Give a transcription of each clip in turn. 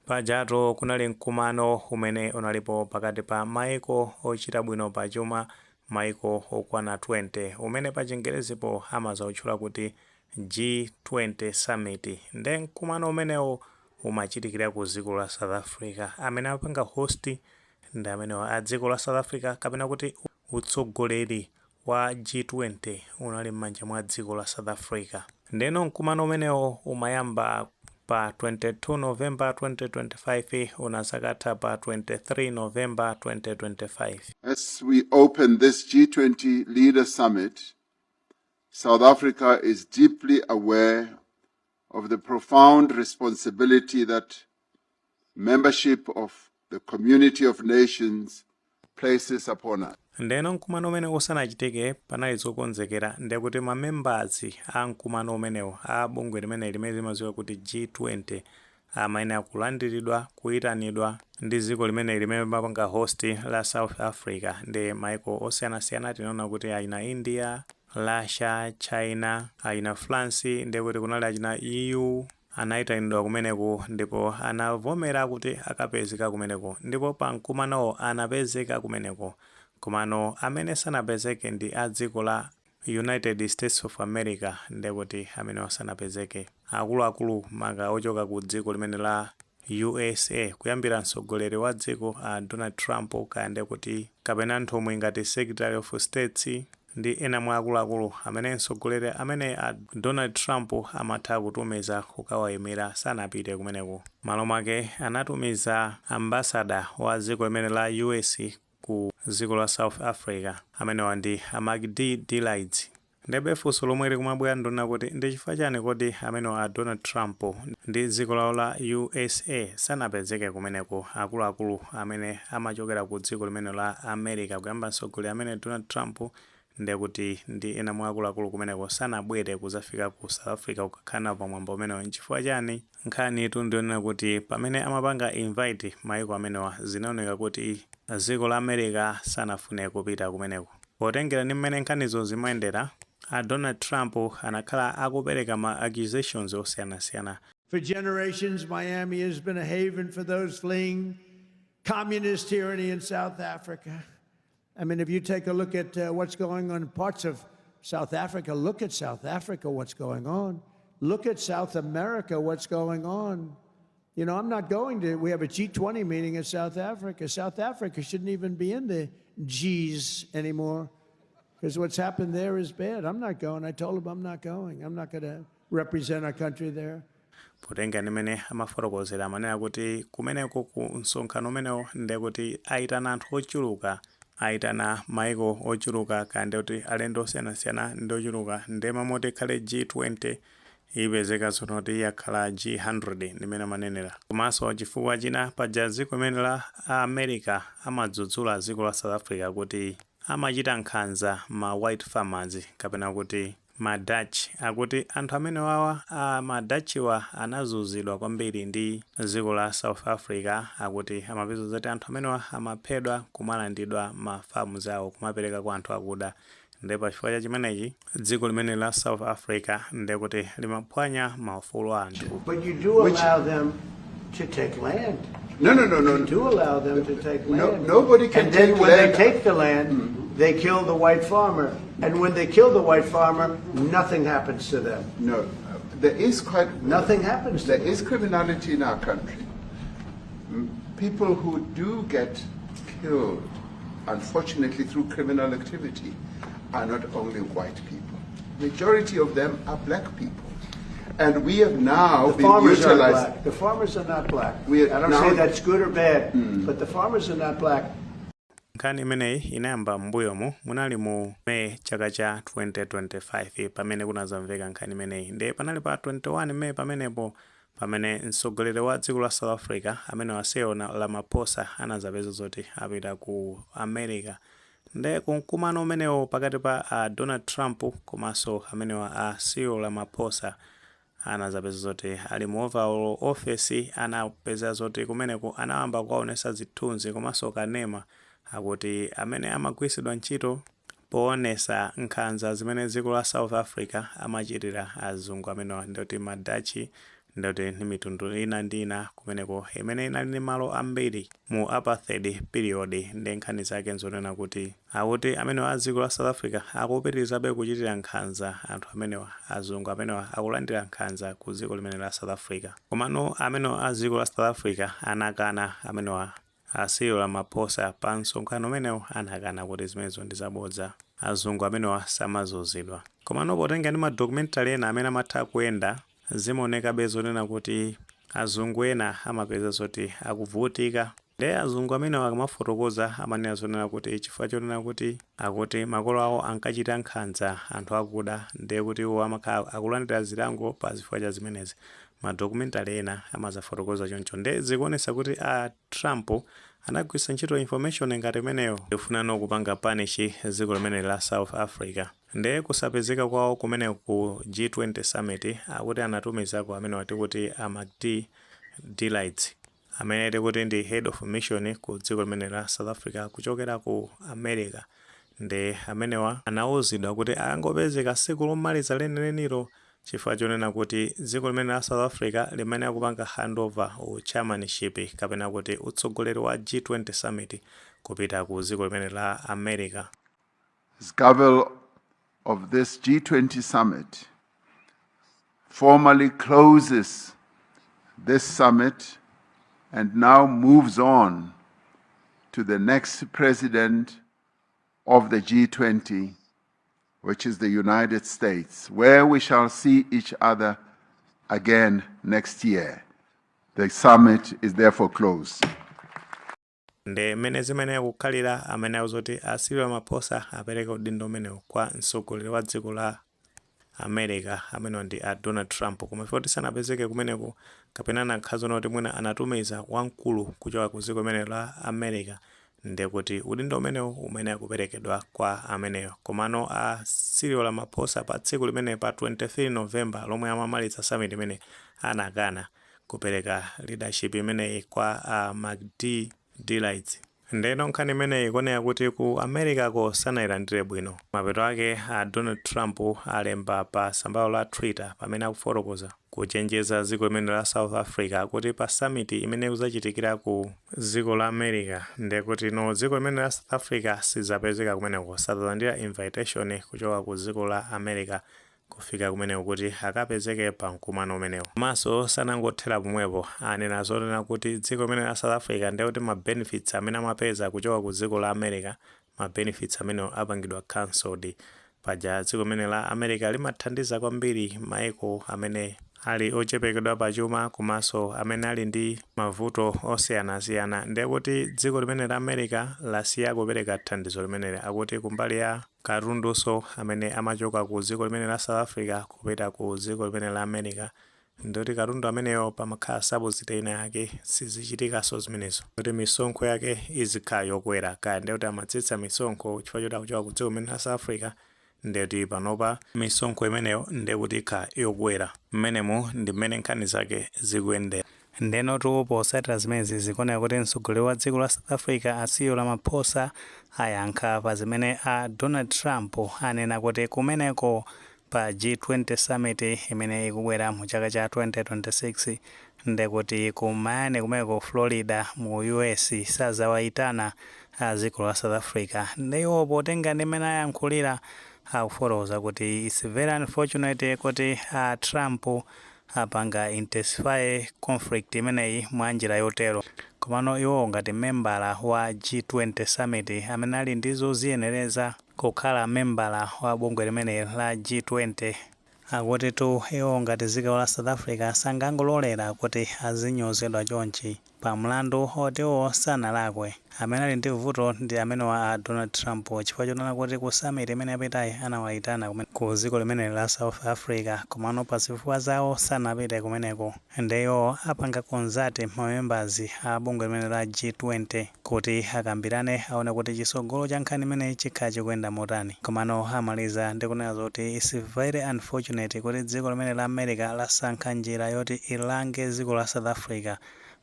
Pajatu kunali mkumano umene unalipo pakati pa maiko ochita bwino pachuma, maiko okwana 20, umene pa Chingerezipo amazawutchula kuti G20 Summit. Nde mkumano umenewo umachitikira ku dziko la South Africa. Amene amapanga host ndi amenewa a dziko la South Africa, kapena kuti utsogoleri wa G20 unali m'manja mwa dziko la South Africa. Ndeno mkumano umenewo umayamba pa 22 November 2025, unazakatha pa 23 November 2025. As we open this G20 Leader Summit, South Africa is deeply aware of the profound responsibility that membership of the community of nations places upon us. Ndeno mkumano umene usanachitike, panali zokonzekera, ndekuti ma members a mkumano umenewo, a bungwe limene limadziwika kuti G20, amayenera kulandiridwa, kuyitanidwa ndi dziko limene limapanga host la South Africa ndi maiko osiyanasiyana. Tinaona kuti aina India, Russia, China, aina France, ndekuti kunali achina EU, anayitanidwa kumeneko ndipo anavomera kuti akapezeka kumeneko, ndipo pa mkumanowo anapezeka kumeneko. Komano amene sanapezeke ndi a dziko la United States of America. Ndekuti amene sanapezeke, akuluakulu maka ochoka ku dziko limene la USA, kuyambira mtsogoleri wa dziko a Donald Trump, kaya ndekuti kapena nthumwi ngati Secretary of States ndi ena mwa akuluakulu amene mtsogoleri amene a Donald Trump amatha kutumiza kukawayimira, sanapite kumeneko. Malo mwake anatumiza ambassador wa dziko limene la US ku dziko la South Africa, amenewa ndi a Magdi Delides. Ndebe funso lomwe likumabwera ndona kuti ndi chifukwa chani kodi amenewa a Donald Trump ndi dziko lawo la USA sanapezeke kumeneko? Akuluakulu amene amachokera ku dziko limene la America, kuyamba mtsogoleri amene Donald Trump, ndekuti ndi ena mwa akuluakulu kumeneko, sanabwere kuzafika ku South Africa kukakhala pamwambo umenewo, nchifukwa chani? Nkhani itu ndionena kuti pamene amapanga invite maiko amenewa, zinaoneka kuti dziko la America sanafune kupita kumeneko. Potengera ndi mmene nkhanizo zimayendera, a Donald Trump anakhala akupereka ma accusations osiyanasiyana. For generations, Miami has been a haven for those fleeing communist tyranny in South Africa. I mean, if you take a look at what's going on in parts of South Africa, look at South Africa, what's going on. Look at South America, what's going on. I'm not going to, we have a G20 meeting in South Africa. South Africa shouldn't even be in the G's anymore because what's happened there is bad. I'm not going. I told them I'm not going. I'm not going to represent our country there. Potenga ndi mmene amafotokozera, amanena kuti kumeneko ku msonkhano umenewo ndekuti ayitana anthu ochuluka, ayitana maiko ochuluka, kandi kuti alendo osiyanasiyana ndi ochuluka. Ndema moti ikhale G20, ipezeka tsono yakhala G100, ndimene amanenera. Komanso chifukwa china, paja dziko limene la America amadzudzula dziko la South Africa kuti amachita nkhanza ma white farmers, kapena kuti ma Dutch, akuti anthu amene wawa a ma Dutchwa anazunzidwa kwambiri ndi dziko la South Africa. Akuti amapeza zoti anthu amenewa amaphedwa, kumalandidwa ma farms awo, kumapereka kwa anthu akuda. Ndipo pachifukwa cha chimenechi, dziko limene la South Africa ndekuti limaphwanya maufulu a anthu. But you do allow them to take land. No. You do allow them to take No, land. Nobody can And then take when land. they take the land, they kill the white farmer. And when they kill the white farmer, nothing happens to them. No, there is quite Nothing happens to There them. is criminality in our country. People who do get killed, unfortunately through criminal activity, are not only white people. Majority of them are black people. And we have now The been farmers aren't utilized. black. The farmers are not black. We are I don't say that's good or bad, but the farmers are not black. Nkhani imeneyi inayamba m'mbuyomu, munali mu Meyi chaka cha 2025 pamene kunazamveka nkhani imeneyi. Ndiye panali pa 21 Meyi pamenepo pamene mtsogoleri wa dziko la South Africa amene wa Cyril Ramaphosa anazapeza zoti apita ku America. Nde kumkumano umenewo pakati pa a Donald Trump komanso amenewa a Cyril Ramaphosa, anazapeza zoti ali mu Oval Office, anapeza zoti kumeneko anayamba kuwaonesa zithunzi komanso kanema, akuti amene amagwiritsidwa ntchito poonesa nkhanza zimene dziko la South Africa amachitira azungu amenewa, ndikuti ma Dutch. Ndoti ndi mitundu ina ndi ina kumeneko imene inali ndi malo ambiri mu apartheid period. Ndi nkhani zake nzonena kuti akuti amenewa a dziko la South Africa akupitirizabe kuchitira nkhanza anthu amenewa. Azungu amenewa akulandira nkhanza ku dziko limene la South Africa. Komano amenewa a dziko la South Africa anakana. Amenewa a Cyril Ramaphosa pa msonkhano umenewu anakana kuti zimenezo ndi zabodza, azungu amenewa samazunzidwa. Komano potenga ndi ma documentary ena amene amatha kuyenda, zimaonekabe zonena kuti azungu ena amapeza zoti akuvutika. Ndiye azungu amenewa akamafotokoza amanena zonena kuti chifukwa chonena kuti akuti makolo awo ankachita nkhanza anthu akuda, ndiye kuti iwo amakhala akulandira zilango pa zifukwa cha zimenezi. Ma documentary ena amazafotokoza choncho. Ndiye zikuonesa kuti a Trump anagwiritsa ntchito information ngati imeneyo ifunano kupanga punish dziko limene la South Africa. Ndiye kusapezeka kwawo kumene ku G20 summit, akuti anatumizako amene wati kuti a Magdi Delights, amene tikuti ndi head of mission ku dziko limene la South Africa kuchokera ku America. Ndi amenewa anawuzidwa kuti angopezeka tsiku lomaliza lenilenilo, chifukwa chonena kuti dziko limene la South Africa limene akupanga handover chairmanship kapena kuti utsogoleri wa G20 summit kupita ku dziko limene la America. As gavel of this G20 summit, formally closes this summit and now moves on to the next president of the G20, which is the United States, where we shall see each other again next year. The summit is therefore closed. Ndi mmene zimene akukhalira amene akuzoti a Cyril Ramaphosa apereka udindo umenewu kwa mtsogoleri wa dziko la America, amene ndi a Donald Trump. Koma ifo tisanapezeke kumeneko kapena anakhala kuti mwina anatumiza wamkulu kuchoka ku dziko limene la America, ndiye kuti udindo umenewu umene akuperekedwa kwa ameneyo. Komano a Cyril Ramaphosa pa tsiku limene pa 23 November lomwe amamaliza summit imene, anakana kupereka leadership imeneyi kwa a Magdi Delights. Ndeno nkhani imeneyi ikuoneka kuti ku America ko sanayilandire bwino. Mapeto ake a Donald Trump alemba pa tsambalo la Twitter pamene akufotokoza kuchenjeza dziko limene la South Africa kuti pa summit imene ikuzachitikira ku dziko la America, ndiye kuti no, dziko limene la South Africa sizapezeka kumeneko, sadzalandira invitation kuchoka ku dziko la America kufika kumeneko kuti akapezeke pa mkumano umenewo. Komanso sanangothera pomwepo, anena zonena kuti dziko limene la South Africa, ndiye kuti ma benefits amene amapeza kuchoka ku dziko la America, ma benefits amenewo apangidwa cancelled. Paja dziko limene la America limathandiza kwambiri maiko amene ali ochepekedwa pachuma komanso amene ali ndi mavuto osiyanasiyana. Ndiye kuti dziko limene la America lasiya kupereka thandizo limeneli. Akuti kumbali ya katundunso amene amachoka ku dziko limene la South Africa kupita ku dziko limene la America, ndoti katundu ameneyo pamakhala subsidy ina yake, sizichitikanso zimenezo, kuti misonkho yake izikhala yokwera. Kaya ndiye kuti amatsitsa misonkho chifukwa choti akuchoka ku dziko limene la South Africa, ndeti panopa misonkho imeneyo ndiye kuti ikhala yokwera. Mmenemu ndi mmene nkhani zake zikuyendera. Ndenotu posatira zimenezi, zikuoneka kuti mtsogoleri wa dziko la South Africa a Cyril Ramaphosa ayankha pa zimene a Donald Trump anena kuti kumeneko pa G20 summit imene ikubwera mu chaka cha 2026, ndekuti ku Miami kumeneko Florida mu US sazawayitana a dziko la South Africa. Ndiwo potenga ndi mmene ayankhulira, akufotokoza kuti it's very unfortunate kuti a Trump apanga intensify conflict imeneyi mwa njira yotero. Komano iwo ngati membala wa G20 summit amene ali ndi zoziyenereza kukhala membala wa bungwe limene la G20, akutitu iwo ngati dziko la South Africa sangangololera kuti azinyozedwa chonchi pa mlandu oti iwo sanalakwe. Amene ali ndi vuto ndi amenewa a Donald Trump, chifukwa chonena kuti ku summit imene yapitayi anawayitana ku dziko limene la South Africa, komano pa zifukwa zawo sanapite kumeneko. Ndiyo apanga consult ma members a bungwe limene la G20 kuti akambirane, aone kuti chisogolo cha nkhani imeneyi chikhala chikuyenda motani. Komano amaliza ndi kunena zoti it's very unfortunate kuti dziko limene la America lasankha njira yoti ilange dziko la South Africa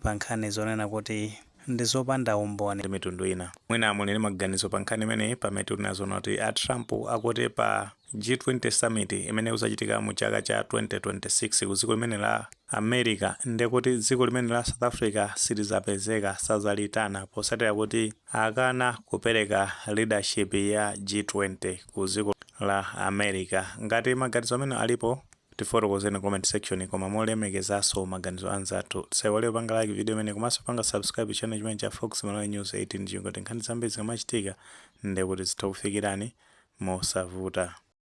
pa nkhani zonena kuti ndi zopanda umboni. Ndi mitundu ina mwina muli ndi maganizo pa nkhani imeneyi, pamene tikunazoona kuti a Trump akuti pa G20 summit imene ikuzachitika mu chaka cha 2026 ku dziko limene la America, ndekuti dziko limene la South Africa silizapezeka, sazalitana, posatira kuti akana kupereka leadership ya G20 ku dziko la America. Ngati maganizo amene alipo, tifotokozeni comment section, koma molemekezanso maganizo anzathu. Tisaiwale kupanga like video imene komanso panga subscribe channel chimene cha Fox Malawi News 18, chingoti nkhani zambiri zikamachitika ndekuti zitha kufikirani mosavuta.